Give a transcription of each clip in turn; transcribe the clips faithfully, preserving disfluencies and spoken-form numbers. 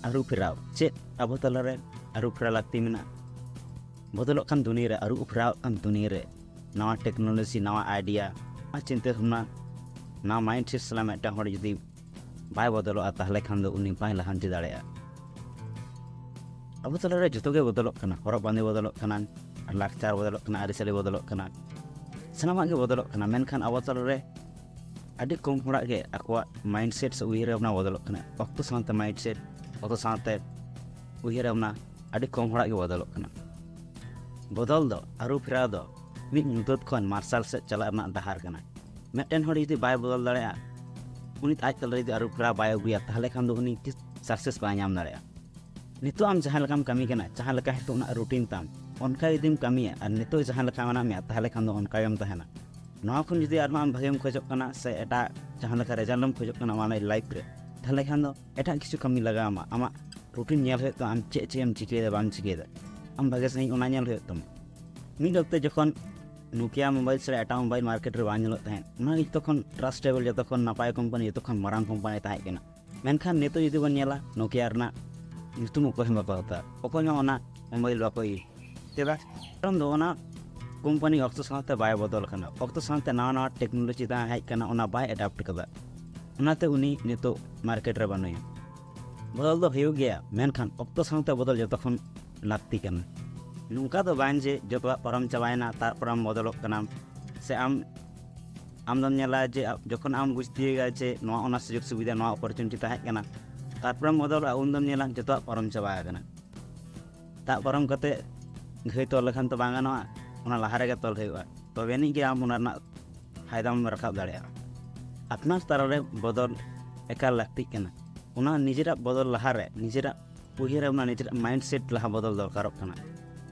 ᱟᱹᱨᱩ ᱯᱷᱮᱨᱟᱣ, ᱪᱮᱫ ᱟᱵᱚ ᱛᱟᱞᱟᱨᱮ ᱟᱹᱨᱩ ᱯᱷᱮᱨᱟᱣ ᱞᱟᱹᱠᱛᱤ ᱢᱮᱱᱟᱜᱼᱟ? ᱵᱚᱫᱚᱞᱚᱜ ᱠᱟᱱ ᱫᱩᱱᱤᱭᱟᱹ ᱨᱮ, ᱟᱹᱨᱩ ᱯᱷᱮᱨᱟᱣᱚᱜ ᱠᱟᱱ ᱫᱩᱱᱤᱭᱟᱹ ᱨᱮ ᱱᱟᱣᱟ ᱴᱮᱠᱱᱳᱞᱚᱡᱤ, ᱱᱟᱣᱟ ᱟᱭᱰᱤᱭᱟ ᱟᱨ ᱪᱤᱱᱛᱟᱹ ᱵᱷᱟᱵᱽᱱᱟ, ᱱᱟᱣᱟ ᱢᱟᱭᱤᱱᱰ ᱥᱮᱴ ᱥᱟᱞᱟᱜ ᱢᱤᱫᱴᱟᱝ ᱦᱚᱲ ᱡᱩᱫᱤ ᱵᱟᱭ ᱵᱚᱫᱚᱞᱚᱜᱼᱟ, ᱛᱟᱦᱚᱞᱮ ᱠᱷᱟᱱ ᱫᱚ ᱩᱱᱤ ᱵᱟᱭ ᱞᱟᱦᱟᱱᱛᱤ ᱫᱟᱲᱮᱭᱟᱜᱼᱟ᱾ ᱟᱵᱚ ᱛᱟᱞᱟᱨᱮ ᱡᱚᱛᱚ ᱜᱮ ᱵᱚᱫᱚᱞᱚᱜ ᱠᱟᱱᱟ, ᱦᱚᱨᱚᱜ ᱵᱟᱸᱫᱮ ᱵᱚᱫᱚᱞᱚᱜ ᱠᱟᱱᱟ, ᱞᱟᱠᱪᱟᱨ ᱵᱚᱫᱚᱞᱚᱜ ᱠᱟᱱᱟ, ᱟᱹᱨᱤᱪᱟᱹᱞᱤ ᱵᱚᱫᱚᱞᱚᱜ ᱠᱟᱱᱟ, ᱥᱟᱱᱟᱢᱟᱜ ᱜᱮ ᱵᱚᱫᱚᱞᱚᱜ ᱠᱟᱱᱟ᱾ ᱢᱮᱱᱠᱷᱟᱱ ᱟᱵᱚ ᱛᱟᱞᱟᱨᱮ ᱟᱹᱰᱤ ᱠᱚᱢ ᱦᱚᱲᱟᱜ ᱜᱮ ᱟᱠᱚᱣᱟᱜ ᱢᱟᱭᱤᱱᱰ ᱥᱮᱴ ᱥᱮ ᱩᱭᱦᱟᱹᱨ ᱵᱷᱟᱵᱽᱱᱟ ᱵᱚᱫᱚᱞᱚᱜ ᱠᱟᱱᱟ᱾ ᱚᱠᱛᱚ ᱥᱟᱶᱛᱮ ᱢᱟᱭᱤᱱᱰ ᱥᱮᱴ, ᱚᱠᱛᱚ ᱥᱟᱶᱛᱮ ᱩᱭᱦᱟᱹᱨ ᱵᱷᱟᱵᱽᱱᱟ ᱟᱹᱰᱤ ᱠᱚᱢ ᱦᱚᱲᱟᱜ ᱜᱮ ᱵᱚᱫᱚᱞᱚᱜ ᱠᱟᱱᱟ᱾ ᱵᱚᱫᱚᱞ ᱫᱚ, ᱟᱹᱨᱩ ᱯᱷᱮᱨᱟᱣ ᱫᱚ ᱢᱤᱫ ᱧᱩᱛᱟᱹᱛ ᱠᱷᱚᱱ ᱢᱟᱨᱥᱟᱞ ᱥᱮᱫ ᱪᱟᱞᱟᱜ ᱨᱮᱱᱟᱜ ᱰᱟᱦᱟᱨ ᱠᱟᱱᱟ᱾ ᱢᱤᱫᱴᱮᱱ ᱦᱚᱲ ᱡᱩᱫᱤ ᱵᱟᱭ ᱵᱚᱫᱚᱞ ᱫᱟᱲᱮᱭᱟᱜᱼᱟ, ᱩᱱᱤ ᱟᱡ ᱛᱟᱞᱟ ᱡᱩᱫᱤ ᱟᱹᱨᱩ ᱯᱷᱮᱨᱟᱣ ᱵᱟᱭ ᱟᱹᱜᱩᱭᱟ, ᱛᱟᱦᱚᱞᱮ ᱠᱷᱟᱱ ᱫᱚ ᱩᱱᱤ ᱛᱤᱥ ᱥᱟᱠᱥᱮᱥ ᱵᱟᱭ ᱧᱟᱢ ᱫᱟᱲᱮᱭᱟᱜᱼᱟ᱾ ᱱᱤᱛᱚᱜ ᱟᱢ ᱡᱟᱦᱟᱸ ᱞᱮᱠᱟᱢ ᱠᱟᱹᱢᱤ ᱠᱟᱱᱟ, ᱡᱟᱦᱟᱸ ᱞᱮᱠᱟ ᱱᱤᱛᱚᱜ ᱚᱱᱟ ᱨᱩᱴᱤᱱ ᱛᱟᱢ, ᱚᱱᱠᱟ ᱡᱩᱫᱤᱢ ᱠᱟᱹᱢᱤᱭᱟ ᱟᱨ ᱱᱤᱛᱚᱜ ᱡᱟᱦᱟᱸ ᱞᱮᱠᱟ ᱢᱮᱱᱟᱜ ᱢᱮᱭᱟ, ᱛᱟᱦᱚᱞᱮ ᱠᱷᱟᱱ ᱫᱚ ᱚᱱᱠᱟ ᱜᱮᱢ ᱛᱟᱦᱮᱱᱟ᱾ ᱱᱚᱣᱟ ᱠᱷᱚᱱ ᱡᱩᱫᱤ ᱟᱨᱦᱚᱸ ᱟᱢ ᱵᱷᱟᱜᱮᱢ ᱠᱷᱚᱡᱚᱜ ᱠᱟᱱᱟ ᱥᱮ ᱮᱴᱟᱜ ᱡᱟᱦᱟᱸ ᱞᱮᱠᱟ ᱨᱮᱡᱟᱞᱴ ᱮᱢ ᱠᱷᱚᱡᱚᱜ ᱠᱟᱱᱟ ᱟᱢᱟᱜ ᱞᱟᱭᱤᱯᱷ ᱨᱮ, ᱛᱟᱦᱚᱞᱮ ᱠᱷᱟᱱ ᱫᱚ ᱮᱴᱟᱜ ᱠᱤᱪᱷᱩ ᱠᱟᱹᱢᱤ ᱞᱟᱜᱟᱣ ᱟᱢᱟ᱾ ᱟᱢᱟᱜ ᱨᱩᱴᱤᱱ ᱧᱮᱞ ᱦᱩᱭᱩᱜ ᱛᱟᱢᱟ, ᱟᱢ ᱪᱮᱫ ᱪᱮᱫ ᱮᱢ ᱪᱤᱠᱟᱹᱭᱮᱫᱟ, ᱵᱟᱢ ᱪᱤᱠᱟᱹᱭᱮᱫᱟ, ᱟᱢ ᱵᱷᱟᱜᱮ ᱥᱟᱺᱦᱤᱡ ᱚᱱᱟ ᱧᱮᱞ ᱦᱩᱭᱩᱜ ᱛᱟᱢᱟ᱾ ᱢᱤᱫ ᱚᱠᱛᱮ ᱡᱚᱠᱷᱚᱱ ᱱᱳᱠᱤᱭᱟ ᱢᱳᱵᱟᱭᱤᱞ ᱪᱷᱟᱲᱟ ᱮᱴᱟᱜ ᱢᱳᱵᱟᱭᱤᱞ ᱢᱟᱨᱠᱮᱴ ᱨᱮ ᱵᱟᱝ ᱧᱮᱞᱚᱜ ᱛᱟᱦᱮᱸᱫ, ᱚᱱᱟ ᱜᱮ ᱡᱚᱛᱚ ᱠᱷᱚᱱ ᱴᱨᱟᱥᱴᱮᱵᱚᱞ, ᱡᱚᱛᱚ ᱠᱷᱚᱱ ᱱᱟᱯᱟᱭ ᱠᱳᱢᱯᱟᱱᱤ, ᱡᱚᱛᱚ ᱠᱷᱚᱱ ᱢᱟᱨᱟᱝ ᱠᱳᱢᱯᱟᱱᱤ ᱛᱟᱦᱮᱸ ᱠᱟᱱᱟ᱾ ᱢᱮᱱᱠᱷᱟᱱ ᱱᱤᱛᱚᱜ ᱡᱩᱫᱤ ᱵᱚᱱ ᱧᱮᱞᱟ, ᱱᱳᱠᱤᱭᱟ ᱨᱮᱱᱟᱜ ᱧᱩᱛᱩᱢ ᱚᱠᱚᱭ ᱦᱚᱸ ᱵᱟᱠᱚ ᱦᱟᱛᱟᱣᱟ, ᱚᱠᱚᱭ ᱦᱚᱸ ᱚᱱᱟ ᱢᱳᱵᱟᱭᱤᱞ ᱵᱟᱠᱚ ᱤᱭᱩᱡᱽ᱾ ᱪᱮᱫᱟᱜ? ᱠᱟᱨᱚᱱ ᱫᱚ ᱚᱱᱟ ᱠᱳᱢᱯᱟᱱᱤ ᱚᱠᱛᱚ ᱥᱟᱶᱛᱮ ᱵᱟᱭ ᱵᱚᱫᱚᱞ ᱠᱟᱱᱟ, ᱚᱠᱛᱚ ᱥᱟᱶᱛᱮ ᱱᱟᱣᱟ ᱱᱟᱣᱟ ᱴᱮᱠᱱᱳᱞᱚᱡᱤ ᱡᱟᱦᱟᱸ ᱦᱮᱡ ᱠᱟᱱᱟ, ᱚᱱᱟ ᱵᱟᱭ ᱮᱰᱟᱯᱴ ᱠᱟᱫᱟ, ᱚᱱᱟᱛᱮ ᱩᱱᱤ ᱱᱤᱛᱚᱜ ᱢᱟᱨᱠᱮᱴ ᱨᱮ ᱵᱟᱹᱱᱩᱭᱟ᱾ ᱵᱚᱫᱚᱞ ᱫᱚ ᱦᱩᱭᱩᱜ ᱜᱮᱭᱟ, ᱢᱮᱱᱠᱷᱟᱱ ᱚᱠᱛᱚ ᱥᱟᱶᱛᱮ ᱵᱚᱫᱚᱞ ᱡᱚᱛᱚ ᱠᱷᱚᱱ ᱞᱟᱹᱠᱛᱤ ᱠᱟᱱᱟ᱾ ᱱᱚᱝᱠᱟ ᱫᱚ ᱵᱟᱝ ᱡᱮ ᱡᱚᱛᱚᱣᱟᱜ ᱯᱟᱨᱚᱢ ᱪᱟᱵᱟᱭᱮᱱᱟ, ᱛᱟᱨᱯᱚᱨᱮᱢ ᱵᱚᱫᱚᱞᱚᱜ ᱠᱟᱱᱟᱢ, ᱥᱮ ᱟᱢ, ᱟᱢ ᱫᱚᱢ ᱧᱮᱞᱟ ᱡᱮ ᱟ-, ᱡᱚᱠᱷᱚᱱ ᱟᱢ ᱵᱩᱡᱽ ᱛᱤᱭᱳᱜᱟ ᱡᱮ ᱱᱚᱣᱟ, ᱚᱱᱟ ᱥᱩᱡᱳᱜᱽ ᱥᱩᱵᱤᱫᱷᱟ, ᱱᱚᱣᱟ ᱚᱯᱚᱨᱪᱩᱱᱤᱴᱤ ᱛᱟᱦᱮᱸ ᱠᱟᱱᱟ, ᱛᱟᱨᱯᱚᱨᱮᱢ ᱵᱚᱫᱚᱞᱚᱜᱼᱟ, ᱩᱱ ᱫᱚᱢ ᱧᱮᱞᱟ ᱡᱚᱛᱚᱣᱟᱜ ᱯᱟᱨᱚᱢ ᱪᱟᱵᱟ ᱟᱠᱟᱱᱟ᱾ ᱫᱟᱜ ᱯᱟᱨᱚᱢ ᱠᱟᱛᱮ ᱜᱷᱟᱹᱭ ᱛᱚᱞ ᱞᱮᱠᱷᱟᱱ ᱛᱚ ᱵᱟᱝ ᱜᱟᱱᱚᱜᱼᱟ, ᱚᱱᱟ ᱞᱟᱦᱟ ᱨᱮᱜᱮ ᱛᱚᱞ ᱦᱩᱭᱩᱜᱼᱟ, ᱛᱚᱵᱮ ᱟᱹᱱᱤᱡ ᱜᱮ ᱟᱢ ᱚᱱᱟ ᱨᱮᱱᱟᱜ ᱯᱷᱟᱭᱫᱟᱢ ᱨᱟᱠᱟᱵ ᱫᱟᱲᱮᱭᱟᱜᱼᱟ᱾ ᱟᱯᱱᱟᱨ ᱛᱟᱞᱟᱨᱮ ᱵᱚᱫᱚᱞ ᱮᱠᱟᱞ ᱞᱟᱹᱠᱛᱤᱜ ᱠᱟᱱᱟ᱾ ᱚᱱᱟ ᱱᱤᱡᱮᱨᱟᱜ ᱵᱚᱫᱚᱞ ᱞᱟᱦᱟᱨᱮ ᱱᱤᱡᱮᱨᱟᱜ ᱩᱭᱦᱟᱹᱨ ᱵᱷᱟᱵᱽᱱᱟ, ᱱᱤᱡᱮᱨᱟᱜ ᱢᱟᱭᱤᱱᱰ ᱥᱮᱴ ᱞᱟᱦᱟ ᱵᱚᱫᱚᱞ ᱫᱚᱨᱠᱟᱨᱚᱜ ᱠᱟᱱᱟ᱾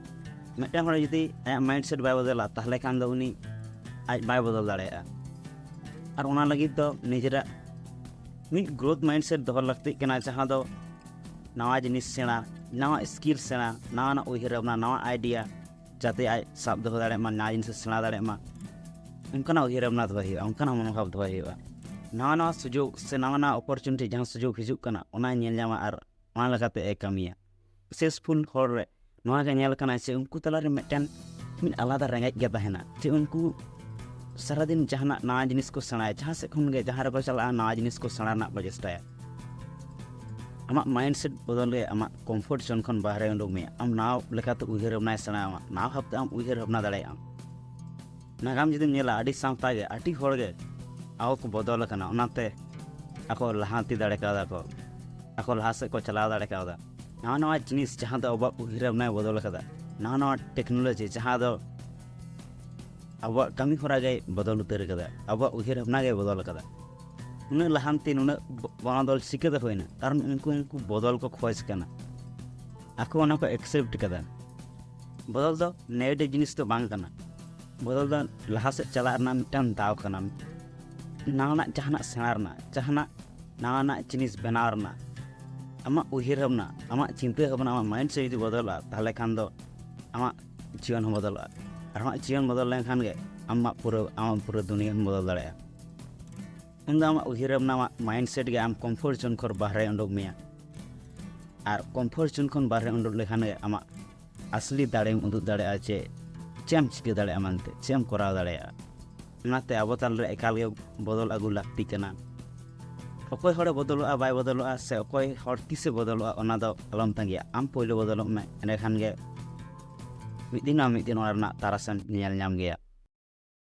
ᱢᱤᱫᱴᱟᱝ ᱦᱚᱲ ᱡᱩᱫᱤ ᱟᱭᱟᱜ ᱢᱟᱭᱤᱱᱰ ᱥᱮᱴ ᱵᱟᱭ ᱵᱚᱫᱚᱞᱟ, ᱛᱟᱦᱚᱞᱮ ᱠᱷᱟᱱ ᱫᱚ ᱩᱱᱤ ᱟᱡ ᱵᱟᱭ ᱵᱚᱫᱚᱞ ᱫᱟᱲᱮᱭᱟᱜᱼᱟ᱾ ᱟᱨ ᱚᱱᱟ ᱞᱟᱹᱜᱤᱫ ᱫᱚ ᱱᱤᱡᱮᱨᱟᱜ ᱢᱤᱫ ᱜᱨᱳᱛᱷ ᱢᱟᱭᱤᱱᱰ ᱥᱮᱴ ᱫᱚᱦᱚ ᱞᱟᱹᱠᱛᱤᱜ ᱠᱟᱱᱟ, ᱡᱟᱦᱟᱸ ᱫᱚ ᱱᱟᱣᱟ ᱡᱤᱱᱤᱥ ᱥᱮᱬᱟ, ᱱᱟᱣᱟ ᱥᱠᱤᱞ ᱥᱮᱬᱟ, ᱱᱟᱣᱟᱱᱟᱜ ᱩᱭᱦᱟᱹᱨ ᱵᱷᱟᱵᱽᱱᱟ, ᱱᱟᱣᱟ ᱟᱭᱰᱤᱭᱟ, ᱡᱟᱛᱮ ᱟᱡ ᱥᱟᱵ ᱫᱚᱦᱚ ᱫᱟᱲᱮᱭᱟᱜ ᱢᱟ, ᱱᱟᱣᱟ ᱡᱤᱱᱤᱥ ᱮ ᱥᱮᱬᱟ ᱫᱟᱲᱮᱭᱟᱜ ᱢᱟ, ᱚᱱᱠᱟᱱᱟᱜ ᱩᱭᱦᱟᱹᱨ ᱵᱷᱟᱵᱽᱱᱟ ᱫᱚᱦᱚᱭ ᱦᱩᱭᱩᱜᱼᱟ, ᱚᱱᱠᱟᱱᱟᱜ ᱢᱚᱱᱳᱵᱷᱟᱵᱽ ᱫᱚᱦᱚᱭ ᱦᱩᱭᱩᱜᱼᱟ᱾ ᱱᱟᱣᱟ ᱱᱟᱣᱟ ᱥᱩᱡᱳᱜᱽ ᱥᱮ ᱱᱟᱣᱟ ᱱᱟᱣᱟ ᱚᱯᱚᱨᱪᱩᱱᱤᱴᱤ ᱡᱟᱦᱟᱸ ᱥᱩᱡᱳᱜᱽ ᱦᱤᱡᱩᱜ ᱠᱟᱱᱟ, ᱚᱱᱟᱭ ᱧᱮᱞ ᱧᱟᱢᱟ ᱟᱨ ᱚᱱᱟ ᱞᱮᱠᱟᱛᱮ ᱮ ᱠᱟᱹᱢᱤᱭᱟ᱾ ᱥᱟᱠᱥᱮᱥᱯᱷᱩᱞ ᱦᱚᱲ ᱨᱮ ᱱᱚᱣᱟ ᱜᱮ ᱧᱮᱞ ᱠᱟᱱᱟ ᱡᱮ ᱩᱱᱠᱩ ᱛᱟᱞᱟᱨᱮ ᱢᱤᱫᱴᱮᱱ ᱢᱤᱫ ᱟᱞᱟᱫᱟ ᱨᱮᱸᱜᱮᱡ ᱜᱮ ᱛᱟᱦᱮᱱᱟ, ᱡᱮ ᱩᱱᱠᱩ ᱥᱟᱨᱟᱫᱤᱱ ᱡᱟᱦᱟᱱᱟᱜ ᱱᱟᱣᱟ ᱡᱤᱱᱤᱥ ᱠᱚ ᱥᱮᱬᱟᱭᱟ, ᱡᱟᱦᱟᱸ ᱥᱮᱫ ᱠᱷᱚᱱ ᱜᱮ ᱡᱟᱦᱟᱸ ᱨᱮᱠᱚ ᱪᱟᱞᱟᱜᱼᱟ ᱱᱟᱣᱟ ᱡᱤᱱᱤᱥ ᱠᱚ ᱥᱮᱬᱟ ᱨᱮᱱᱟᱜ ᱠᱚ ᱪᱮᱥᱴᱟᱭᱟ᱾ ᱟᱢᱟᱜ ᱢᱟᱭᱤᱱᱰ ᱥᱮᱴ ᱵᱚᱫᱚᱞ ᱜᱮ ᱟᱢᱟᱜ ᱠᱚᱢᱯᱷᱚᱨᱴ ᱡᱳᱱ ᱠᱷᱚᱱ ᱵᱟᱦᱨᱮ ᱩᱰᱩᱠ ᱢᱮᱭᱟ᱾ ᱟᱢ ᱱᱟᱣᱟ ᱞᱮᱠᱟᱛᱮ ᱩᱭᱦᱟᱹᱨ ᱵᱷᱟᱵᱽᱱᱟᱭ ᱥᱮᱬᱟ ᱟᱢᱟ, ᱱᱟᱣᱟ ᱵᱷᱟᱵᱽᱛᱮ ᱟᱢ ᱩᱭᱦᱟᱹᱨ ᱵᱷᱟᱵᱽᱱᱟ ᱫᱟᱲᱮᱭᱟᱜ ᱟᱢ᱾ ᱱᱟᱜᱟᱢ ᱡᱩᱫᱤᱢ ᱧᱮᱞᱟ, ᱟᱹᱰᱤ ᱥᱟᱶᱛᱟ ᱜᱮ ᱟᱹᱰᱤ ᱦᱚᱲ ᱜᱮ ᱟᱠᱚ ᱠᱚ ᱵᱚᱫᱚᱞ ᱟᱠᱟᱱᱟ, ᱚᱱᱟᱛᱮ ᱟᱠᱚ ᱞᱟᱦᱟᱱᱛᱤ ᱫᱟᱲᱮ ᱠᱟᱣᱫᱟ ᱠᱚ, ᱟᱠᱚ ᱞᱟᱦᱟ ᱥᱮᱫ ᱠᱚ ᱪᱟᱞᱟᱣ ᱫᱟᱲᱮ ᱠᱟᱣᱫᱟ᱾ ᱱᱟᱣᱟ ᱱᱟᱣᱟ ᱡᱤᱱᱤᱥ ᱡᱟᱦᱟᱸ ᱫᱚ ᱟᱵᱚᱣᱟᱜ ᱩᱭᱦᱟᱹᱨ ᱵᱷᱟᱵᱽᱱᱟᱭ ᱵᱚᱫᱚᱞ ᱟᱠᱟᱫᱟ, ᱱᱟᱣᱟ ᱱᱟᱣᱟ ᱴᱮᱠᱱᱳᱞᱚᱡᱤ ᱡᱟᱦᱟᱸ ᱫᱚ ᱟᱵᱚᱣᱟᱜ ᱠᱟᱹᱢᱤ ᱦᱚᱨᱟ ᱜᱮᱭ ᱵᱚᱫᱚᱞ ᱩᱛᱟᱹᱨ ᱟᱠᱟᱫᱟ, ᱟᱵᱚᱣᱟᱜ ᱩᱭᱦᱟᱹᱨ ᱵᱷᱟᱵᱽᱱᱟ ᱜᱮᱭ ᱵᱚᱫᱚᱞ ᱟᱠᱟᱫᱟ᱾ ᱩᱱᱟᱹᱜ ᱞᱟᱦᱟᱱᱛᱤ, ᱱᱩᱱᱟᱹᱜ ᱵᱚ- ᱵᱚᱱᱚᱫᱚᱞ ᱪᱤᱠᱟᱹᱛᱮ ᱦᱩᱭᱱᱟ? ᱠᱟᱨᱚᱱ ᱩᱱᱠᱩ ᱩᱱᱠᱩ ᱵᱚᱫᱚᱞ ᱠᱚ ᱠᱷᱚᱡᱽ ᱠᱟᱱᱟ, ᱟᱠᱚ ᱚᱱᱟ ᱠᱚ ᱮᱠᱥᱮᱯᱴ ᱠᱟᱫᱟ᱾ ᱵᱚᱫᱚᱞ ᱫᱚ ᱱᱮᱜᱮᱴᱤᱵᱷ ᱡᱤᱱᱤᱥ ᱫᱚ ᱵᱟᱝ ᱠᱟᱱᱟ᱾ ᱵᱚᱫᱚᱞ ᱫᱚ ᱞᱟᱦᱟ ᱥᱮᱫ ᱪᱟᱞᱟᱜ ᱨᱮᱱᱟᱜ ᱢᱤᱫᱴᱟᱝ ᱫᱟᱣ ᱠᱟᱱᱟ᱾ ᱱᱟᱣᱟᱱᱟᱜ ᱡᱟᱦᱟᱱᱟᱜ ᱥᱮᱬᱟ ᱨᱮᱱᱟᱜ, ᱡᱟᱦᱟᱱᱟᱜ ᱱᱟᱣᱟᱱᱟᱜ ᱡᱤᱱᱤᱥ ᱵᱮᱱᱟᱣ ᱨᱮᱱᱟᱜ, ᱟᱢᱟᱜ ᱩᱭᱦᱟᱹᱨ ᱵᱷᱟᱵᱽᱱᱟ, ᱟᱢᱟᱜ ᱪᱤᱱᱛᱟᱹ ᱵᱷᱟᱵᱽᱱᱟ, ᱟᱢᱟᱜ ᱢᱟᱭᱤᱱᱰ ᱥᱮᱴ ᱡᱩᱫᱤ ᱵᱚᱫᱚᱞᱚᱜᱼᱟ, ᱛᱟᱦᱚᱞᱮ ᱠᱷᱟᱱ ᱫᱚ ᱟᱢᱟᱜ ᱡᱤᱭᱚᱱ ᱦᱚᱸ ᱵᱚᱫᱚᱞᱚᱜᱼᱟ᱾ ᱟᱨ ᱟᱢᱟᱜ ᱡᱤᱭᱚᱱ ᱵᱚᱫᱚᱞ ᱞᱮᱱᱠᱷᱟᱱ ᱜᱮ ᱟᱢᱟᱜ ᱯᱩᱨᱟᱹ, ᱟᱢᱟᱜ ᱯᱩᱨᱟᱹ ᱫᱩᱱᱤᱭᱟᱹ ᱦᱚᱸ ᱵᱚᱫᱚᱞ ᱫᱟᱲᱮᱭᱟᱜᱼᱟ᱾ ᱩᱱᱫᱚ ᱟᱢᱟᱜ ᱩᱭᱦᱟᱹᱨ ᱵᱷᱟᱵᱽᱱᱟ, ᱟᱢᱟᱜ ᱢᱟᱭᱤᱱᱰ ᱥᱮᱴ ᱜᱮ ᱟᱢ ᱠᱚᱢᱯᱷᱚᱨᱴ ᱡᱳᱱ ᱠᱷᱚᱱ ᱵᱟᱦᱨᱮ ᱩᱰᱩᱠ ᱢᱮᱭᱟ᱾ ᱟᱨ ᱠᱚᱢᱯᱷᱚᱨᱴ ᱡᱳᱱ ᱠᱷᱚᱱ ᱵᱟᱦᱨᱮ ᱩᱰᱩᱠ ᱞᱮᱠᱷᱟᱱ ᱜᱮ ᱟᱢᱟᱜ ᱟᱥᱞᱤ ᱫᱟᱲᱮᱢ ᱩᱫᱩᱜ ᱫᱟᱲᱮᱭᱟᱜᱼᱟ ᱡᱮ ᱪᱮᱫ ᱮᱢ ᱪᱤᱠᱟᱹ ᱫᱟᱲᱮᱭᱟᱜᱼᱟ ᱢᱮᱱᱛᱮ, ᱪᱮᱫ ᱮᱢ ᱠᱚᱨᱟᱣ ᱫᱟᱲᱮᱭᱟᱜᱼᱟ᱾ ᱚᱱᱟᱛᱮ ᱟᱵᱚ ᱛᱟᱞᱟᱨᱮ ᱮᱠᱟᱞ ᱜᱮ ᱵᱚᱫᱚᱞ ᱟᱹᱜᱩ ᱞᱟᱹᱠᱛᱤ ᱠᱟᱱᱟ᱾ ᱚᱠᱚᱭ ᱦᱚᱲᱮ ᱵᱚᱫᱚᱞᱚᱜᱼᱟ ᱵᱟᱭ ᱵᱚᱫᱚᱞᱚᱜᱼᱟ, ᱥᱮ ᱚᱠᱚᱭ ᱦᱚᱲ ᱛᱤᱥᱮ ᱵᱚᱫᱚᱞᱚᱜᱼᱟ, ᱚᱱᱟ ᱫᱚ ᱟᱞᱚᱢ ᱛᱟᱸᱜᱤᱭᱟ᱾ ᱟᱢ ᱯᱳᱭᱞᱳ ᱵᱚᱫᱚᱞᱚᱜ ᱢᱮ, ᱮᱸᱰᱮᱠᱷᱟᱱ ᱜᱮ ᱢᱤᱫ ᱫᱤᱱ ᱵᱟᱝ ᱢᱤᱫ ᱫᱤᱱ ᱚᱱᱟ ᱨᱮᱱᱟᱜ ᱛᱟᱨᱟᱥᱮᱢ ᱧᱮᱞ ᱧᱟᱢ ᱜᱮᱭᱟ᱾